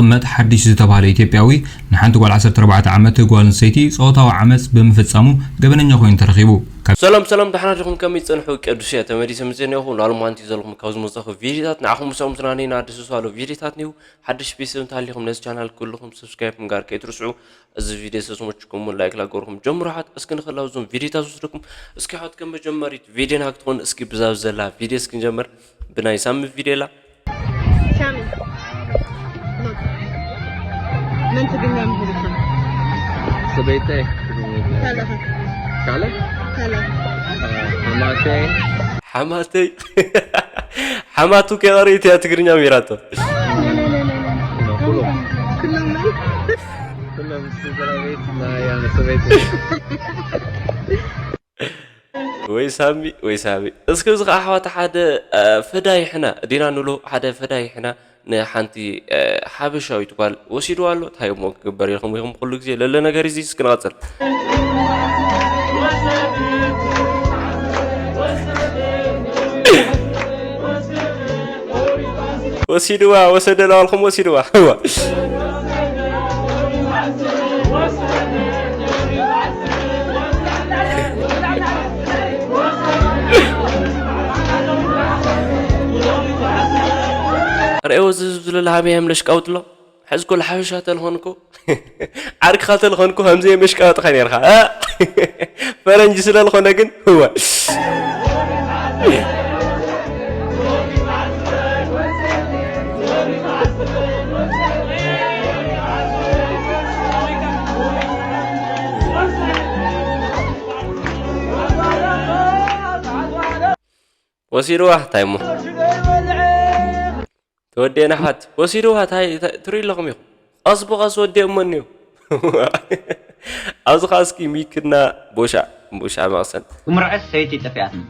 ዝቕመጥ ሓድሽ ዝተባህለ ኢትዮጵያዊ፣ ንሓንቲ ጓል ዓሰርተ ኣርባዕተ ዓመት ጓል ኣንስተይቲ ጾታዊ ዓመጽ ብምፍጻሙ ገበነኛ ኮይኑ ተረኺቡ። ካብ ሰላም ሰላም፣ ደሓና ዲኹም? ከመይ ጸንሑ? ቅዱስ እየ፣ ተመሊሰ መጽእ ነኹ። ላሉ ማንቲ ዘለኹም ካብ ዝመጻኹ ቪዲዮታት ንዓኹም ምሳኹም ዝናነይና ኣዲስ ዝሳሉ ቪዲዮታት ኒው። ሓድሽ ቤተሰብ እንተሃሊኹም ነዚ ቻናል ኩልኹም ሰብስክራይብ ምግባር ከይትርስዑ። እዚ ቪዲዮ ዝተስሞችኩም ላይክ ላገርኩም ጀምሩ። ሓት እስኪ ንኽላው ዞም ቪዲዮታት ዝወስደኩም። እስኪ ሓት ከም መጀመሪት ቪዲዮና ክትኾን እስኪ ብዛብ ዘላ ቪዲዮ እስኪ ንጀምር። ብናይ ሳሚ ቪዲዮ ላ ሳሚ፣ መን ትግርኛ ምሁር ኢኻ? ሰበይተይ። ካልእኸ? ካልእ? ካልእ? ሓማተይ። ሓማተይ። ሓማቱ ከይቐርእ እያ ትግርኛ ምሂራቶ። ኩሎም መን? ኩሎም ስድራ ቤት ናይ ሰበይተይ። ወይ ሳሚ ወይ ሳሚ። እስኪ እዚ ከዓ ኣሕዋት ሓደ፣ እ፣ ፈዳይሕና ዲና ንብሎ፣ ሓደ ፈዳይሕና ንሓንቲ፣ እ፣ ሓበሻዊት ጓል ወሲድዋ ኣሎ። እንታይ እሞ ክግበር ኢልኩም ኢኹም ኩሉ ግዜ ለለ ነገር እዚ። እስኪ ንቐጽል። ወሲድዋ፣ ወሰደ ለዋልኩም ወሲድዋ። እዋ። ርእዮ ዝህዝብ ዝለለ ሃመይ ሃምለሽ ቀውጥሎ። ሕዚ እኮ ለሓበሻ ተልኾንኩ፣ ዓርክኻ ተልኾንኩ ከምዚ የመሽቃወጥኻ ነርኻ። እ? ፈረንጂ ስለ ዝኾነ ግን፣ እወ። ወሲድዋ፣ እንታይ እሞ? ተወዲኤና ሓት ወሲድዋ፣ ታይ፣ ታይ፣ ትሪኡ ኣለኹም ኢኹም። ቀስ ብቐስ ወዲኦሞ እኒኦ። ኣብዚ ኸዓ እስኪ ሚክና ቦሻ፣ ቦሻ መቕሰን። ክምርዐስ ሰበይተይ ጠፊኣትኒ።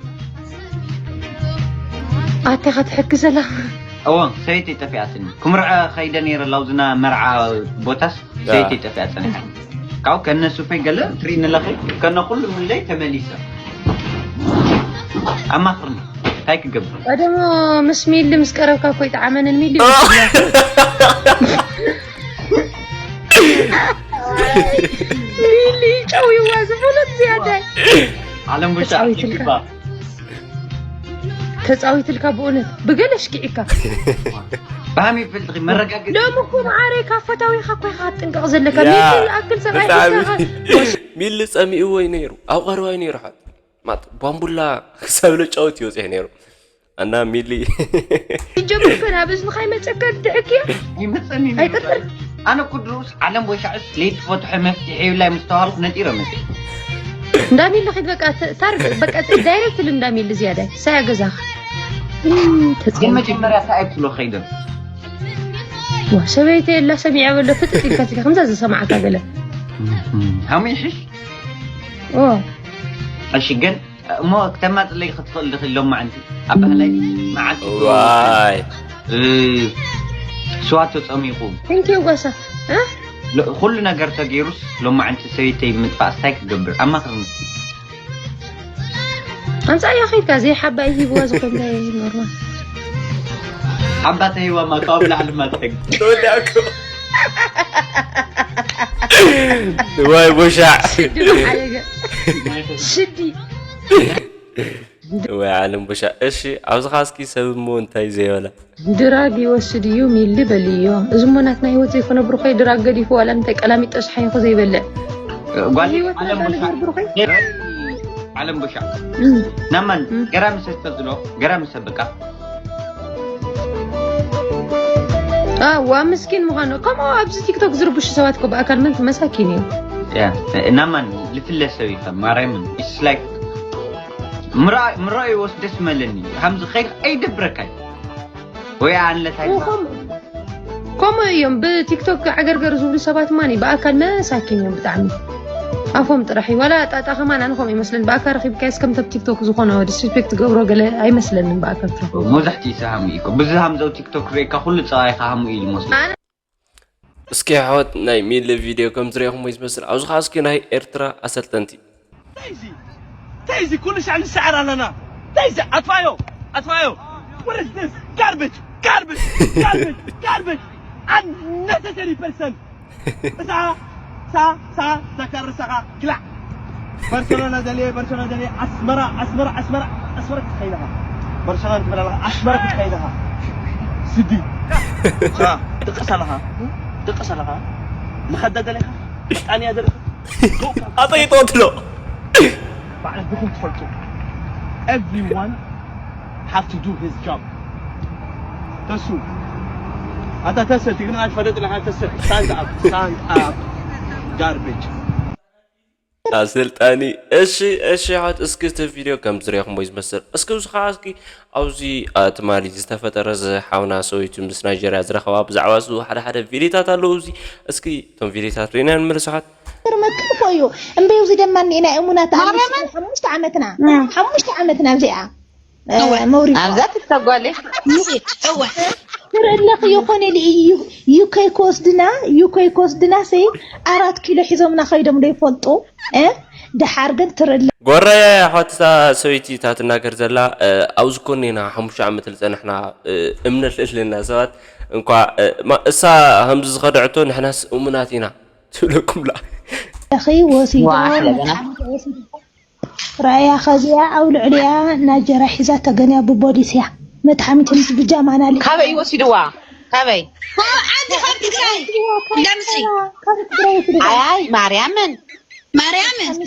ኣታ ኢኻ ትሕግዘላ? እወ፣ ሰበይተይ ጠፊኣትኒ። ክምርዐ ኸይደ ነይረ ላውዝና መርዓ ቦታስ፣ ያ። ሰበይተይ ጠፊኣ ጸኒሓ። ካብኡ ከነ ሱፈይ ገለ ትሪእኒ ኣለኺ፣ ከነ ኩሉ ምለይ ተመሊሰ። ኣማኽርኒ፣ እንታይ ክገብር? ቀደሞ ምስ ሚሊ ምስ ቀረብካ እኮ ይጠዓመንን ሚሊ። ሚሊ ጨውይዋ ዝፍሉጥ ዝያዳይ። ዓለም ብሻ ተጻዊትልካ። ይግባ። ተጻዊትልካ ብእውነት ብገለ ሽኪዒካ። ብሃመይ ይፈልጥኺ፣ መረጋገጺ። ሎሚ እኮ መዓረይ ካብ ፈታዊኻ እኮ ኢኻ ክትጥንቀቕ ዘለካ። ያ፣ ሚሊ ይኣክል ሰብኣይ ብጣዕሚ። ሒዝካ። ሚሊ ጸሚእዎ እዩ ነይሩ፣ ኣብ ቀረባ እዩ ነይሩ። ሓት ማት ባምቡላ ክሳብ ለጫወት ይወጽእ ነይሩ። ኣና ሚሊ። ይጀምር እኮ ናብ እዝንኻ ይመጸካ ድሕክያ። ይመጸኒ ነይሩ። ኣይጥርጥር። ኣነ እኮ ድሮስ ዓለም ወይ ሻዕስ ለይቲ ፈትሖ መፍትሒ የብላይ ምስ ተባሃልኩ ነጢረ መጽእ። እንዳ ሚሊ ኺድ በቃ ተ-፣ ታርግ በቃ ተ-፣ ዳይሬክት ልንዳ ሚሊ ዝያዳይ። ሳያ ገዛኻ። እም፣ ተጽዕኖ። ግን መጀመርያ እንታይ ኣይብትሎ ኸይደ? ዋ፣ ሰበይቲ የላ ሰሚዐ በሎ ፍጥጥ ኢልካ ትካ ከምዛ ዝሰማዓካ ገለ። እም፣ ሃሙ ይሕሽ? ኦ። እሺ፣ ግን እሞ ክተማጽለይ ክትኽእል ድኺ ሎማዕንቲ? ኣብ ባህላይ መዓልቲ ዋይ። እ፣ ስዋ ተጸሚቑ። Thank you ጓሳ። እ? ሎ-፣ ኩሉ ነገር ተገይሩስ ሎማዕንቲ ሰበይተይ ምጥፋእስ እንታይ ክገብር? ኣማኽርኒ። ኣምጻእያ ኸይድካ ዘይሓባ ሂብዋ ዝኾንካ ኖርማል። ሓባ ተሂባማ ካብ ላዕሊ ማለተይ። ተወዲኣኩም። ዋይ ቦሻዕ። ሽዲ ብሓደገ። ሽዲ። ወይ ዓለም ቦሻዕ። እሺ፣ ኣብዚ ኸዓ እስኪ ሰብ እሞ እንታይ ዘይበላ? ድራግ ይወስድ እዩ ሚሊ በልዮ። እዚ እሞ ናትና ህይወት ዘይኮነ ብሩኸይ፣ ድራግ ገዲፉ ዋላ እንታይ ቀላሚጦ ሽሓይኹ ዘይበልዕ። ጓል ህይወት ዓለም ናታ ቦሻዕ። ነገር ብሩኸይ። ዓለም ቦሻዕ። እም። ናማን እም። ገራሚ ሰብ ዘሎ፣ ገራሚ ሰብ በቃ። ዋ ምስኪን ምዃኑ። ከምኡ ኣብዚ ቲክቶክ ዝርብሹ ሰባት እኮ ብኣካል መን መሳኪን እዮም። ያ፣ ናማን ልፍለ ሰብ እዩ፣ ማርያምን። It's like ምራ-፣ ምራእዩ ወስ ደስ መለኒ። ከምዚ ኸይድ ኣይደብረካይ። ወይ ኣንለታይ ኡ፣ ከም-፣ ከምኡ እዮም። ብቲክቶክ ዓገርገር ዝብሉ ሰባት ማኒ ብኣካል መሳኪን እዮም ብጣዕሚ። ኣፎም ጥራሕ እዩ። ዋላ ጣጣ ከማን ኣነ ከምኡ ይመስለኒ። ብኣካል ረኺብካዮስ ከምቲ ኣብ ቲክቶክ ዝኾነ ዲስሪስፔክት ትገብሮ ገለ ኣይመስለንን ብኣካል ትረኽቦ። መብዛሕትኡ ሰብ ሃሙ እዩ እኮ። ብዚ ሃምዘው ቲክቶክ ርኤካ ኩሉ ጸባይካ ሃሙ እዩ ዝመስሎ። ኣነ እስኪ ኣሕዋት ናይ ሚሊ ቪድዮ ከም ዝረኣኹሞ እዩ ዝመስል። ኣብዚ ኸዓ እስኪ ናይ ኤርትራ ኣሰልጠንቲ። እንታይ እዚ? እንታይ እዚ? ኩሉ ሻዕ ንሰዓር ኣለና። እንታይ እዚ? ኣጥፋዮ! ኣጥፋዮ! What is this? Garbage! Garbage! Garbage! Garbage! Unnecessary person. እሳ ሳ ሳ ዘካርሰኻ ግላዕ። በርሰሎና ደልየ በርሰሎና ደልየ ኣስመራ ኣስመራ ኣስመራ ኣስመራ ክትኸይድ ኢኻ። በርሰሎና ትብል ኣለኻ ኣስመራ ክትኸይድ ኢኻ። ስዲ። ሳ ትቕስ ኣለኻ ትቕስ ኣለኻ። ንኸዳ ደሊኻ ጣንያ ደሊኻ። ኣጠይጦትሎ ባዕልኹም ትፈልጡ። Everyone have to do his job. ተሱ ኣታ ተሰ ትግርኛ ትፈልጥ ለካ ተሰ stand up stand up garbage. ኣሰልጣኒ። እሺ እሺ፣ ሓት እስኪ እቲ ቪድዮ ከም ዝሪእኹም ወይ ዝመስል እስኪ እዚ ከዓ እስኪ ኣብዚ ትማሊ ዝተፈጠረ እዚ ሓውና ሰበይቱ ምስ ናይጀርያ ዝረኸባ ብዛዕባ እዚ ሓደ ሓደ ቪድዮታት ኣለዉ። እዚ እስኪ እቶም ቪድዮታት ርኢና ንመለስ ሓት። መክር እኮ እዩ እምበይ እዚ ደማ እኒኤና እሙናት ኣልምስ ሓሙሽተ ዓመትና ሓሙሽተ ዓመትና እዚኣ መውሪድ ኣብዛ ትተጓሌ እወ ትርለኽ ይኾነ ዩከይ ክወስድና ዩከይ ክወስድና ሰይ ኣራት ኪሎ ሒዞምና ከይዶም ዶ ይፈልጡ ድሓር ግን ትርለ ጎረየ ሓትታ ሰበይቲ እታ ትናገር ዘላ ኣብዚ ኮኔና ሓሙሽተ ዓመት ዝፀናሕና እምነት ልእልና ሰባት እንኳ እሳ ከምዚ ዝኸደዐቶ ንሕናስ እሙናት ኢና ትብለኩምላ ለኺ ወሲዶ ዋሕ ለበና ራእያ ከዚኣ ኣብ ልዕሊኣ ናጀራ ሒዛ ተገንያ ብቦሊስ እያ መትሓሚት ምስ ብጃማና ሊ ካበይ እዩ ወሲድዋ? ካበይ? ዓዲ ካብ ትግራይ ለምሲ ካብ ትግራይ ወሲድዋ ኣይ ማርያምን ማርያምን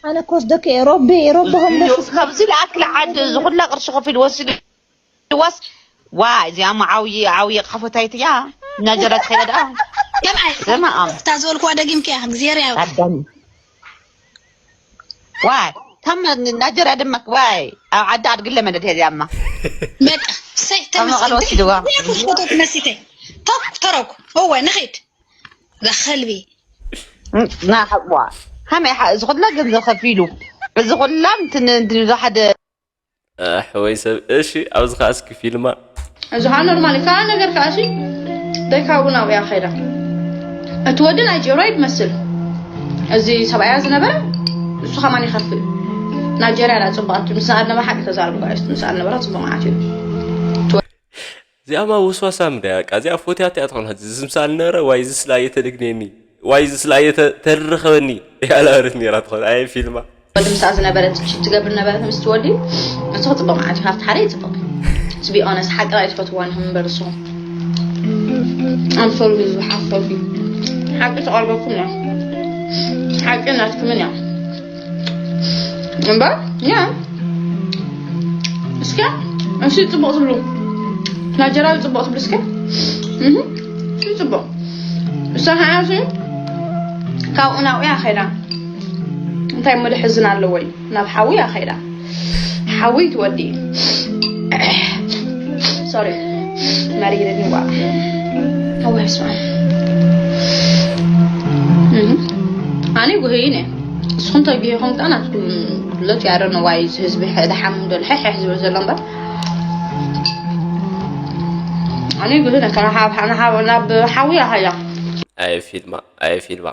ኣነ ኮስ ደቂ ኤሮቤ ኤሮቤ ሆምለስ ካብዚ ዝኣክል ዓዲ ዝኹላ ቅርሺ ከፊል ወሲድዋስ ዋ እዚኣ ዓብዪ ዓብዪ ቃፎታይት እያ። ናጀራ ትኸይዳ ደኣ ከምኣይ ስማኣም እታ ዝበልኩዋ ደጊምክያ እግዚኣብሔር ያው ኣዳም ዋይ ታማ ናጀራ ድማ ዋይ ኣብ ዓዲ ኣድግለ መደድ ሄድያማ በቃ ሰይ ካብ መቐለ ወሲድዋ ተመስገን ፎቶ ትመሲተ ቶክ ተረኩ እወ ንኺድ ዛኸልቢ ናሓዋ ከመይ ሓ- እዚ ኩላ ገንዘብ ከፊሉ እዚ ኩላ እንትን እንትን ሓደ ኣሕወይ ሰብ እሺ ኣብዚ ከዓ እስኪ ፊልማ እዚ ከዓ ኖርማል እዩ። ካልእ ነገር ከዓ እሲ ደይካቡ ናብያ ከይዳ እቲ ወዲ ናይጀርያ እዩ ትመስል። እዚ ሰብኣያ ዝነበረ እሱ ከማን ይኸፍእ። ናይጀርያ ዳ ፅቡቃት ምስ ኣድነባ ሓቂ ተዛረብ ጋይስ ምስ ኣድነበራ ፅቡቅ ማለት እዩ። እዚኣማ ወስዋሳ ምዳ በቃ እዚኣ ፎትያት እያ ትኾን ሕዚ እዚ ምሳል ነበረ ዋይ እዚ ስላ እየተደግኔኒ ዋይ እዚ ስላ እየተርኸበኒ ያላበረት ነራ ትኾን ኣየ ፊልማ ወዲ ምስኣ ዝነበረት ቺት ትገብር ነበረት ምስ ትወዲ ንስኹ ፅቡቅ ማለት እዩ ካብቲ ሓደ ይፅቡቅ to be honest ሓቂ ራይ ትፈትዋ ንኹም እምበር ንስኹም ኣንፈሉ ዝሓፈሉ ሓቂ ተቐርበኩም እያ ሓቂ ናትኩምን እያ እምበር ያ እስከ እሱ ፅቡቅ ትብሉ ናጀራዊ ፅቡቅ ትብሉ እስከ እህ እሱ ፅቡቅ እሳ ከዓ ካብኡ ናብኡ እያ ከይዳ እንታይ እሞ ደሕዝን ኣለዎ እዩ ናብ ሓዊ እያ ከይዳ ሓዊ ትወዲ ሶሪ መሪርኒ ዋ ኣወ ስማ ኣነ ጉህይን እየ እስኹም ተጊህኹም ከኣ ናትኩም ድለት ያረ ነዋይ ህዝቢ ደሓም ዶ ልሕሕ ዝብል ዘሎ እምበር ኣነ ጉህነ ናብ ሓዊ ኣሃያ ኣየ ፊልማ ኣየ ፊልማ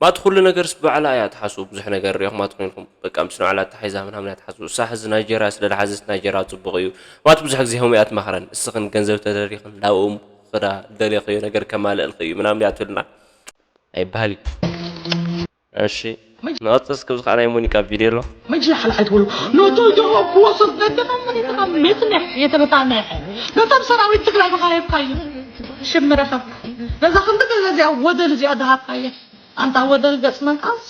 ማት ኩሉ ነገርስ ብባዕላ እያ ትሓስቡ ብዙሕ ነገር ሪኦኹማ ትኾይንኩም በቃ ምስ ንባዕላ ተሓይዛ ምናምን እያ ትሓስቡ እሳ ሕዚ ናይጀርያ ስለ ዝሓዘት ናይጀርያ ፅቡቕ እዩ ማት ብዙሕ ግዜ ከምኡ እያ ትመኽረን እስኽን ገንዘብ ተደሪኽን ናብኦም ክዳ ደለኽዮ ነገር ከማልእልክ እዩ ምናምን እያ ትብልና ኣይበሃል እዩ እሺ ንቐፅል እስከ ብዝኸዓ ናይ ሞኒካ ቪድዮ ኣሎ መጅ ሓልሓይ ትብሉ ነቱ ዶ ክወስድ ዘደና መኒትኻ መትንሕ የተበታንሐ ነቶም ሰራዊት ትግራይ ብኻየብካዩ ሽምረኸብ ነዛ ክንዲ ገዛ እዚኣ ወደል እዚኣ ድሃብካየ ኣንታ ወደል ገጽ መንካስ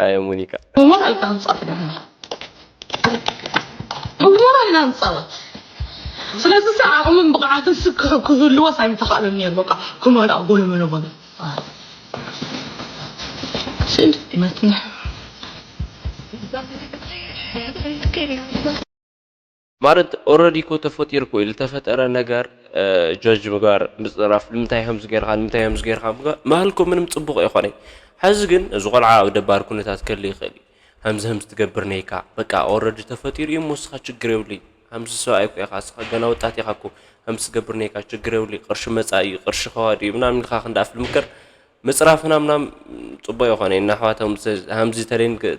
ኣየ ሞኒካ እሞራልካ ህንጻት ደማ እሞራልና ህንጻት ስለዚ ዓቕምን ብቕዓትን ስክሑ ክህልወስ ኣይምተኻእለን ነይሩ በቃ ክመልኣ ጎለመለ ጎለ ስል መትንሕ ማለት ኦረዲ እኮ ተፈጢሩ እኮ እዩ ዝተፈጠረ ነገር ጀጅ ምግባር ምፅራፍ ንምንታይ ከምዚ ገይርካ ንምንታይ ከምዚ ገይርካ ምግባር ምሃልኮ ምንም ፅቡቅ ይኮነ ሐዚ ግን እዚ ቆልዓ ኣብ ደባር ኩነታት ከሊ ይኽእል እዩ ከምዚ ከምዚ ትገብር ነይካ በቃ ኦረዲ ተፈጢሩ እዩ ሞስኻ ችግር የብሉ ከምዚ ሰብኣይ እኮ ኢኻ ስኻ ገና ወጣት ኢኻ እኮ ከምዚ ትገብር ነይካ ችግር የብሉ ቅርሺ መፃኢ እዩ ቅርሺ ከዋዲ እዩ ምናምን ኢልካ ክንዳ ፍልምክር ምፅራፍና ምናም ፅቡቅ ይኮነ እና ኣሕዋት ከምዚ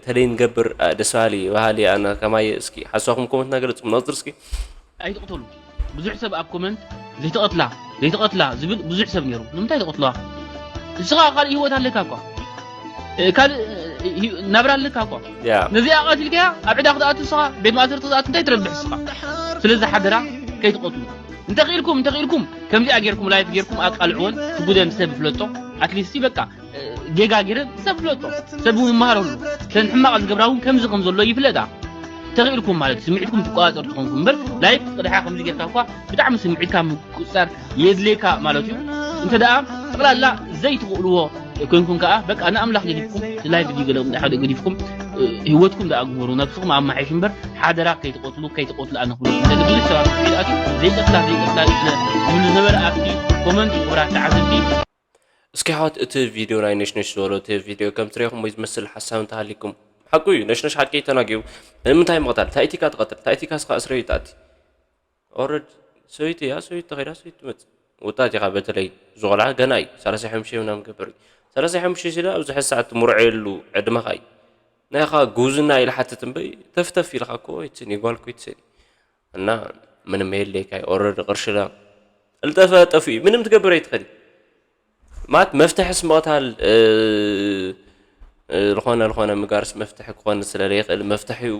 ተለይ ንገብር ደስ በሃሊ ባህሊ ኣነ ከማየ እስኪ ሓሳኹም ኮመንት ነገር ፅም ነፅር እስኪ ኣይትቕተሉ ብዙሕ ሰብ ኣብ ኮመንት ዘይትቐትላ ዘይትቐትላ ዝብል ብዙሕ ሰብ ነይሩ። ንምንታይ ትቐትልዋ? ንስኻ ካልእ ህይወት ኣለካ እኳ፣ ካልእ ናብራ ኣለካ እኳ። ነዚኣ ቀቲልካያ ኣብ ዕዳ ክትኣቱ ንስኻ ቤት ማእሰርቲ ክትኣቱ እንታይ ትረብሕ ንስኻ? ስለዚ ሓደራ ከይትቐትሉ። እንተኽኢልኩም እንተኽኢልኩም ከምዚኣ ጌርኩም ላይፍ ጌርኩም ኣቃልዕወን፣ ትጉደን ሰብ ይፍለጦ። ኣትሊስቲ በቃ ጌጋ ጌረን ሰብ ይፍለጦ፣ ሰብ እውን ይመሃረሉ። ተን ሕማቕ ዝገብራ እውን ከምዚ ከም ዘሎ ይፍለጣ። ተኽኢልኩም ማለት ስምዒትኩም ትቆጻጸሩ ትኾንኩም እምበር ላይፍ ቅድሓ ከምዚ ጌርካ እኳ ብጣዕሚ ስምዒትካ ምቁጽጻር የድልየካ ማለት እዩ። እንተ ደኣ ጠቕላላ ዘይትኽእልዎ ኮይንኩም ከኣ በቃ ንኣምላኽ ገዲፍኩም ላይፍ ድዩ ገለ ሓደ ገዲፍኩም ህይወትኩም ደኣ ግበሩ፣ ነብስኹም ኣማሓይሽ እምበር ሓደራ ከይትቐትሉ ከይትቐትሉ ኣነ ክብለኩም ደሊ። ብዙሕ ሰባት ስምዒት ኣትዩ ዘይቀትላ ዘይቀትላ ስለ ዝብሉ ዝነበረ ኣብቲ ኮመንት ክቡራት ተዓዘብቲ እስኪ ኣሕዋት እቲ ቪድዮ ናይ ነሽነሽ ዝበሎ እቲ ቪድዮ ከም ትሪኢኹም ወይ ዝመስል ሓሳብ እንተሃሊኩም ሓቁ እዩ ነሽነሽ ሓቂ እዩ ተናጊሩ ንምንታይ ምቕታል እንታይ ኢቲካ ትቐትል እንታይ ኢቲካ ስኻ እስረይ ትኣቲ ኦረድ ሰበይቲ እያ ሰበይቲ ተኸይዳ ሰበይቲ ትመፅእ ወጣት ኢኻ በተለይ እዚ ቆልዓ ገና እዩ ሰላሳ ሓሙሽተ ምናምን ገበር እዩ ሰላሳ ሓሙሽተ ሲዳ ኣብዚ ሕዚ ሰዓት ትምርዐየሉ ዕድመኻ እዩ ናይ ኢኻ ጉብዝና ኢለ ሓትት እምበይ ተፍተፍ ኢልኻ እኮ ኣይትስእን እዩ ጓል እኮ ኣይትስእን እዩ እና ምንም የለይካ እዩ ኦረዲ ቅርሽና እልጠፈ ጠፉ እዩ ምንም ትገብር ኣይትኽእል እዩ ማለት መፍትሒ ስምቕታል ዝኾነ ዝኾነ ምጋርስ መፍትሒ ክኾን ስለለይኽእል መፍትሒኡ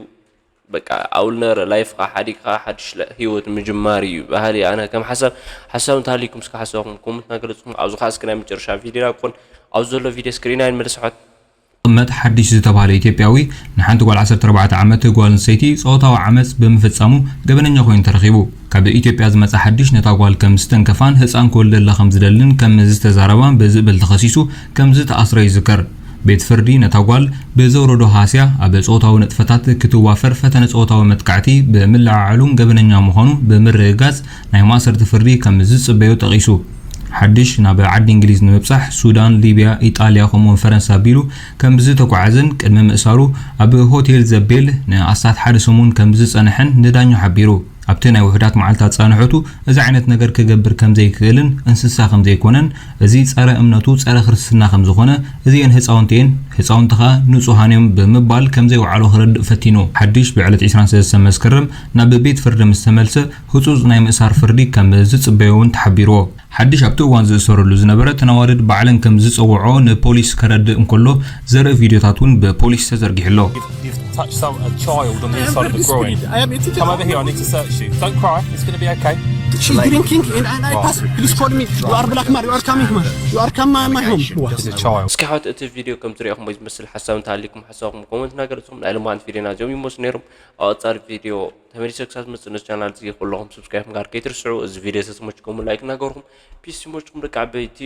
በቃ ኣውልነር ላይፍካ ሓዲግካ ሓድሽ ህይወት ምጅማር እዩ ባህሊ ኣነ ከም ሓሳብ ሓሳብ እንተሃልይኩም እስከ ሓሳብኩም ኮመንት እናገለፅኩም ኣብዚ ከዓ እስኪ ናይ መጨረሻ ቪድዮና ክኾን ኣብዚ ዘሎ ቪድዮ ስክሪን ኣይንመልስ ኣሕዋት መጥ ሓድሽ ዝተባህለ ኢትዮጵያዊ ንሓንቲ ጓል ዓሰርተ ኣርባዕተ ዓመት ጓል ኣንስተይቲ ጾታዊ ዓመጽ ብምፍጻሙ ገበነኛ ኮይኑ ተረኺቡ። ካብ ኢትዮጵያ ዝመጸ ሓድሽ ነታ ጓል ከም ዝተንከፋን ህጻን ክወልደላ ከም ዝደልን ከም ዝተዛረባን ብዝብል ተኸሲሱ ከም ዝተኣስረ ይዝከር። ቤት ፍርዲ ነታ ጓል ብዘውረዶ ሃስያ ኣብ ጾታዊ ንጥፈታት ክትዋፈር ፈተነ ጾታዊ መጥቃዕቲ ብምልዕዓሉን ገበነኛ ምዃኑ ብምርግጋጽ ናይ ማእሰርቲ ፍርዲ ከም ዝጽበዮ ጠቒሱ። ሓድሽ ናብ ዓዲ እንግሊዝ ንምብጻሕ ሱዳን፣ ሊብያ፣ ኢጣልያ ከምኡውን ፈረንሳ ኣቢሉ ከም ዝተጓዓዘን ቅድሚ ምእሳሩ ኣብ ሆቴል ዘቤል ንኣስታት ሓደ ሰሙን ከም ዝጸንሐን ንዳኛ ሓቢሩ። ኣብቲ ናይ ውሑዳት መዓልታት ጻንሖቱ እዚ ዓይነት ነገር ክገብር ከም ዘይክእልን እንስሳ ከም ዘይኮነን፣ እዚ ጸረ እምነቱ፣ ጸረ ክርስትና ከም ዝኾነ፣ እዚኤን ህጻውንቲ እየን፣ ህጻውንቲ ከኣ ንጹሃን እዮም ብምባል ከም ዘይወዓሎ ክረድእ ፈቲኑ። ሓድሽ ብዕለት ዕስራን ሰለስተን መስከረም ናብ ቤት ፍርዲ ምስ ተመልሰ፣ ህጹጽ ናይ ምእሳር ፍርዲ ከም ዝጽበዮ እውን ተሓቢርዎ። ሓድሽ ኣብቲ እዋን ዝእሰረሉ ዝነበረ ተናዋድድ ባዕለን ከም ዝጸውዖ ንፖሊስ ከረድእ እንከሎ ዘርኢ ቪድዮታት እውን ብፖሊስ ተዘርጊሑ ኣሎ። You've touched some, a child on the inside of the groin. Come over here, I need to search you. Don't cry, it's going to be okay. She's drinking and, and I pass. Please call me. You are black man. You are coming, man. You are come my, my home. This is a child. እስኪ ኣሕዋት እቲ ቪድዮ ከም ትሪእኹም ወይ ዝመስል ሓሳብ እንተሃሊኩም ሓሳብኩም ኮመንት እናገለፅኩም ናይ ልማዓንቲ ቪድዮና እዚኦም ይመስሉ ነይሮም ኣብ ቀፃሊ ቪድዮ ተመሊሰ ክሳብ ዝመፅእ ነዚ ቻናል እዚ ኩለኹም ሰብስክራይብ ምግባር ከይትርስዑ እዚ ቪድዮ ተተመችኩም ላይክ እናገርኩም ፒስ ይመችኩም ደቂ ዓበይቲ